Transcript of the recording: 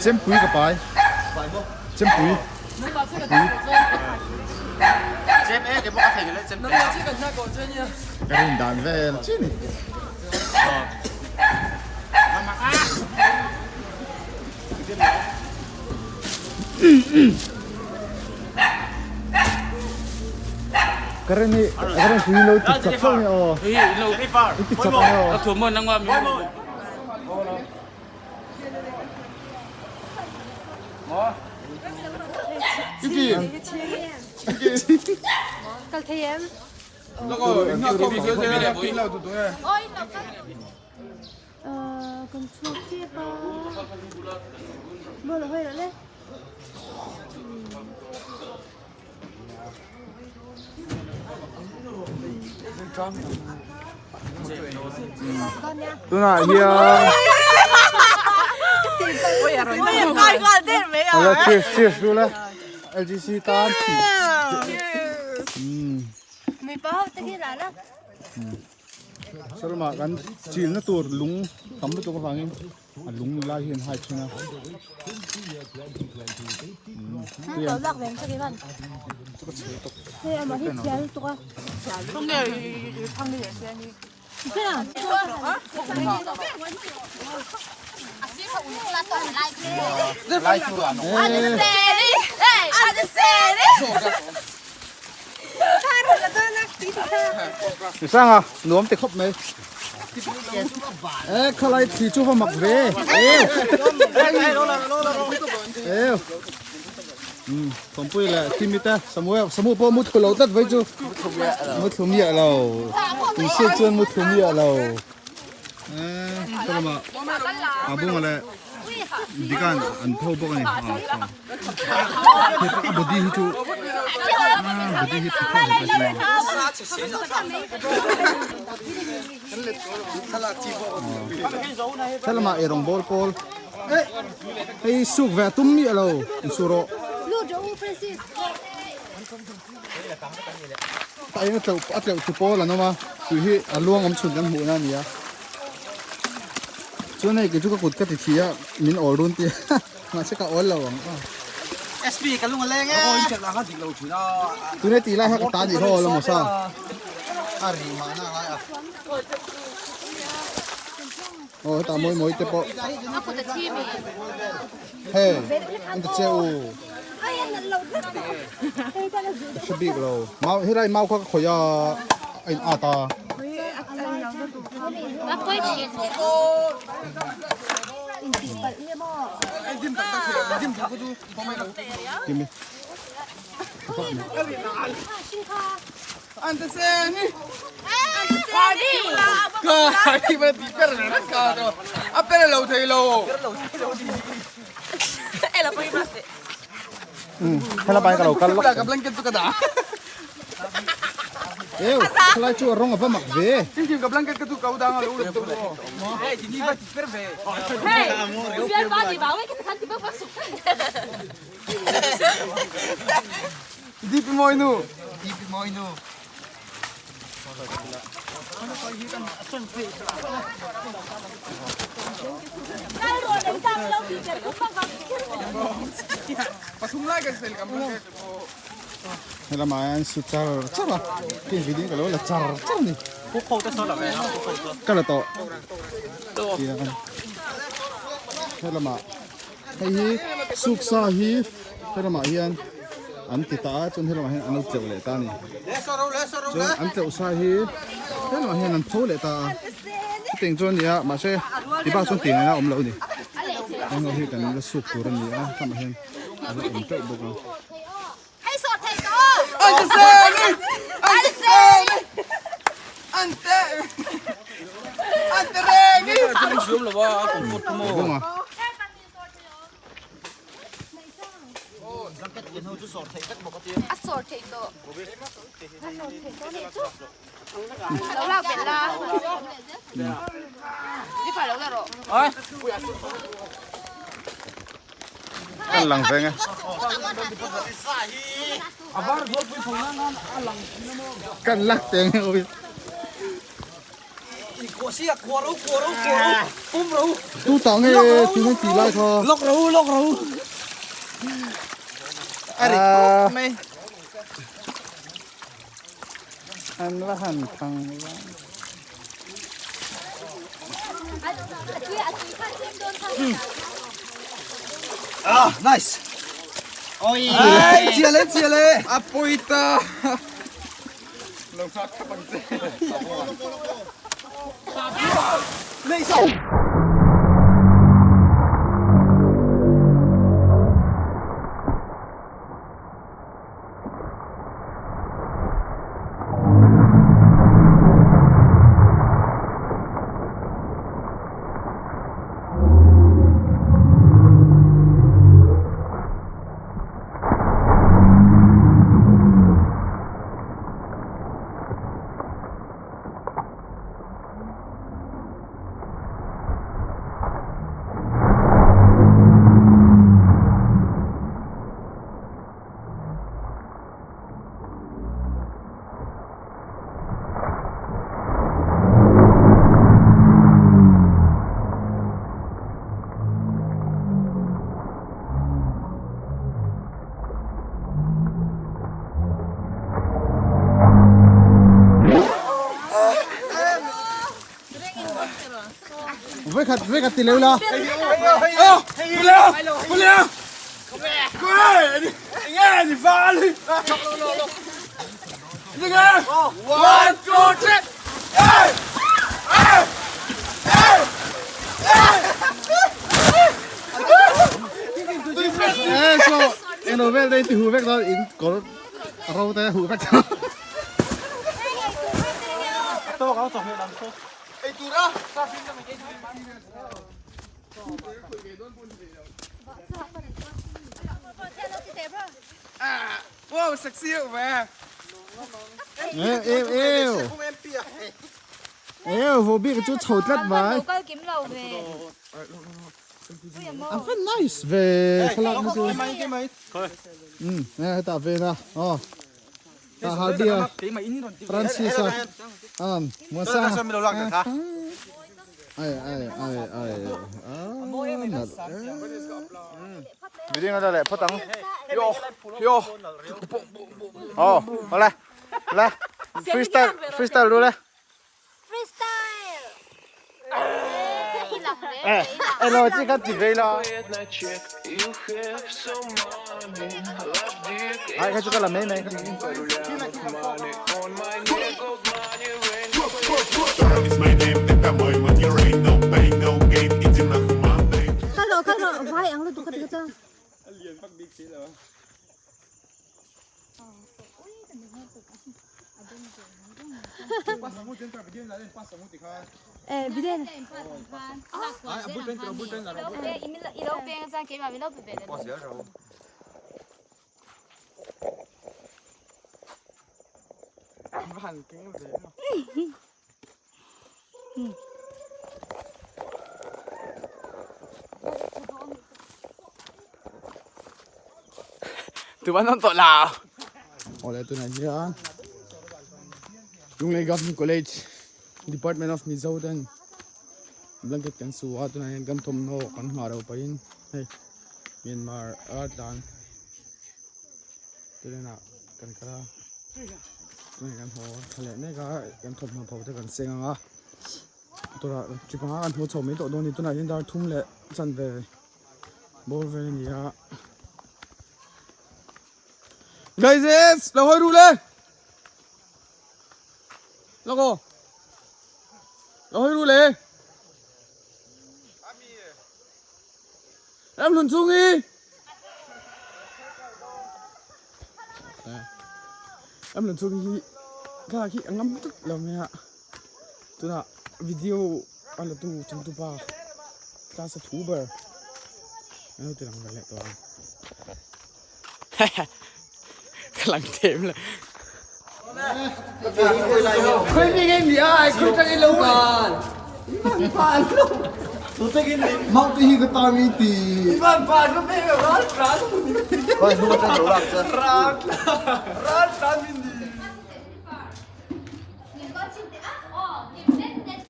Chempui ka pai. Chempui. Pui. Ka rin dan vel chi ni. Karen hi karen pui lo ti chak chak ni aw i ti chak ni aw Kal thei em? Kan chhuak tep a, ball a hawi loh le. Tunah hian Hello cheers cheers du le LGC tan Salma kan chilna tur lung tam lutuk avangin a lung lai hi an hai thin a Sanga nuam ti khawp mai e khalai thli chu va mak ve eu eu Thawmpui leh Timmy te Samuel Samu pawh mu thlu lo tlat vai chu mu thlu miah lo insiat chuan mu thlu miah lo saw lamah a bunga leh dikan an tho bawk a ni a body hi chu a body hi tha khawp mai he lamah eirawng bawl pawl Hei suk ve a tum miah lo insu rawh. Tah hian a tleuh a tleuh tu pawl an awm a tui hi a luang awm chhun kan hmuh na a ni a chuan hei kei chu ka kut ka ti thi a min awl run tia mahse ka awl lo ang a. Tuna tih lai kha ka ta nih kha awl a maw sa. Aw hetah mawi mawi te pawh hei an ti che u ka hre bik lo mau helai mau kha ka khawih a a in at a. Kimi. Helai bai ka lo kal lawk Eu helai chu a rawng a va mak ve Helamah hian su char char a tin video ka lo la char char a ni ka la tawh helamah hei hi suksa hi helamah hian an ti ta a chuan helamah hian an lo tleuh leh ta a ni chuan an tleuh sa hi helamah hian an pho leh ta a chutiang chuan a ni a mahse ti bak chuan tih ngaihna a awm lo a ni heng ho hi kan la suk tur a ni a helamah hian a la awm teuh bawk a. Kan lang veng e. Kan lak teng e oi. Tu tah nge tih nan tih lai kha. Lawk ro lawk ro. A ri khawp mai. An va han thang vang. Ah, nice. Oi. Ai, chia le chia le. A pui ta. Lo nghak khap ang che. Nei sao. Vekhat vekhat ti leu la. Eh so eno vel dei ti hu vek dawn in kawr ro te hu vek dawn. Wow, sexy ve. Êu êu êu. Êu vô bik chu chho tlat mai. Local kim lo ve. A va nice ve thlalak na chu. Hetah ve na aw tah Hardy a Francis a an Muansanga ai ai ai ai a nalh Meeting a leh phawt ang. Yo yo aw awle le freestyle freestyle ru le. Freestyle. Elo chi kha ti vei la. Ai kha chu ka la mai mai. Is my name, это мой money rain, no pain, no gain, иди нахуй Monday. Kalo kalo vai ang lu tu ka ti ka. Eh biden. Tụi bạn tội nào. Awle tunah hian Lunglei Government College Department of Mizo ten blanket kan su a tunah hian kan thawmhnaw kan nghah reuh pahin hei Myanmar a tlan te hnenah kan kal a tunah hian kan haw thla leh mek a kan thawmhnaw pho te kan seng ang a tunah chi panga kan hmu chho mai tawh dawn a ni tunah hian dar thum leh chanve bawr vel a ni a. Guys, lo hawi ru le. Lo ko. Lo hawi ru le. Ram hlun chung i. Ram hlun chung hi thlalak hi a ngam tlat lo mai a. Tunah video a la tu changtupa class a thu ber an lo ti lang ve leh tawh ang. Ka lang them le.